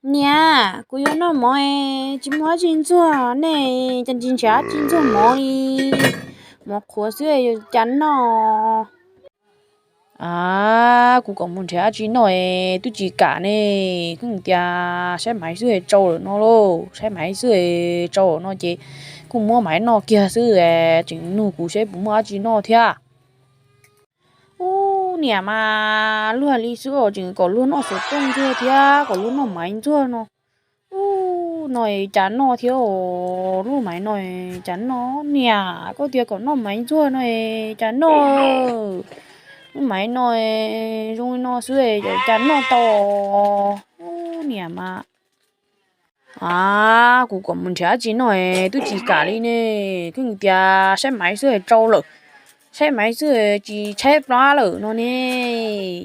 Niam, kuv yuav noj mov, tsis muaj dab tsi ntxuag ne, cas tsis nrhiav dab tsi ntxuag mov li. Mov qhuav xwb yuav cas noj? A, kuv kom mus nrhiav dab tsi noj es twb tsis kam ne. Kuv tias saib Maiv xwb es tsau lawm no lauj, saib Maiv xwb es tsau lawm no ces kuv muab Maiv noj kiag xwb es tseem nug kuv saib puas muaj dab tsi noj thiab. Ub, niam mas luag li xwb os, tseem kom luag noj xov tooj ntsuag thiab kom luag noj Maiv ntsuag no. Ub, no es cas noj thiab os, lub Maiv no es cas noj? Niam, koj tias kom noj Maiv ntsuag no es cas noj? Lub Maiv no es zoo li no xwb es cas noj tau? Ub, niam mas. A, kuv kom mus nrhiav dab tsi noj es twb tsis kam li ne. Kuv tias saib Maiv xwb es tsau lawm, saib Maiv xwb es tsis tshaib plab lawm no ne.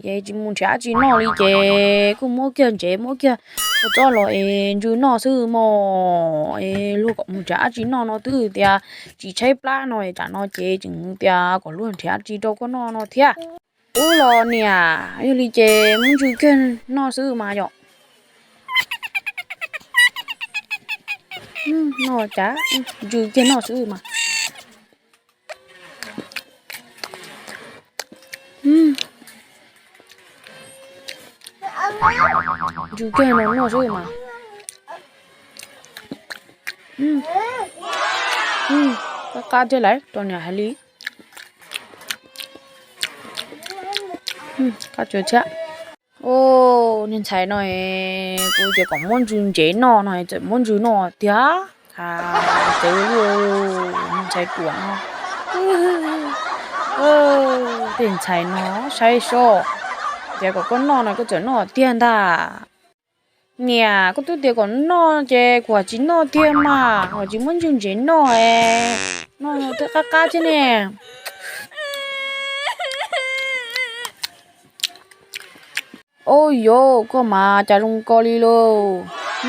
Ces tsis mus nrhiav dab tsi noj li ces kuv muab kiag ntsev muab kiag kua txob los es ntsw noj xwb mog. Es luag kom mus nrhiav dab tsi noj no twb tias tsis tshaib plab no es tsam no ces tseem tias kom luag nrhiav dab tsi rau koj noj no thiab. Ub, los niam, yog li ces muab ntsw kiag noj xwb mas yom. Noj cas ntsw kiag noj xwb mas. Ntsw kiag no noj xwb mas. Qab qab thiab lawm, rau niam hais li. Qab thiab. Niag ntxhais no, kuv tias kom muab ntsw ntsev noj no txawm muab ntsw noj tiag. Txawv, niag ntxhais ruam no. Tej ntxhais no saib seb, tias kom koj noj no koj txawm noj tiag ntag. Niam, koj twb tias kom noj ces kuv tsis noj tiag mas, kuv tsis muab ntsw ntsev noj es noj twb qab qab thiab ne. Ua yog koj mas cas zoo ko li lauj.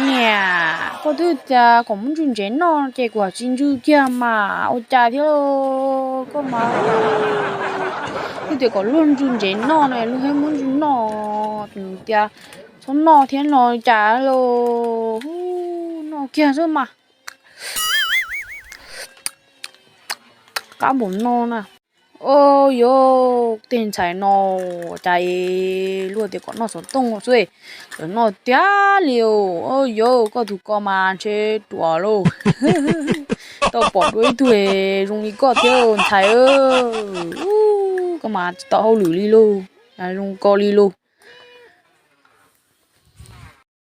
Niam, koj twb tias kom muab ntsw ntsev noj ces kuv tsis ntsw kiag mas ua cas thiab koj mas. Twb tias kom luag ntsw ntsev noj no luag thiaj muab ntsw noj, tias txhob noj thiab no cas lauj. Noj kiag xwb mas. Qab npaum no na. Ua yog tej ntxhais no cas luag tias kom noj xov tooj xwb, kom noj tiag li. Ua yog koj tus ko mas ntshe ruam lauj. Tau pom dua ib tug zoo li koj thiab ntxhais. Koj mas tsis tau hauj lwm li lauj, zoo ko li lauj.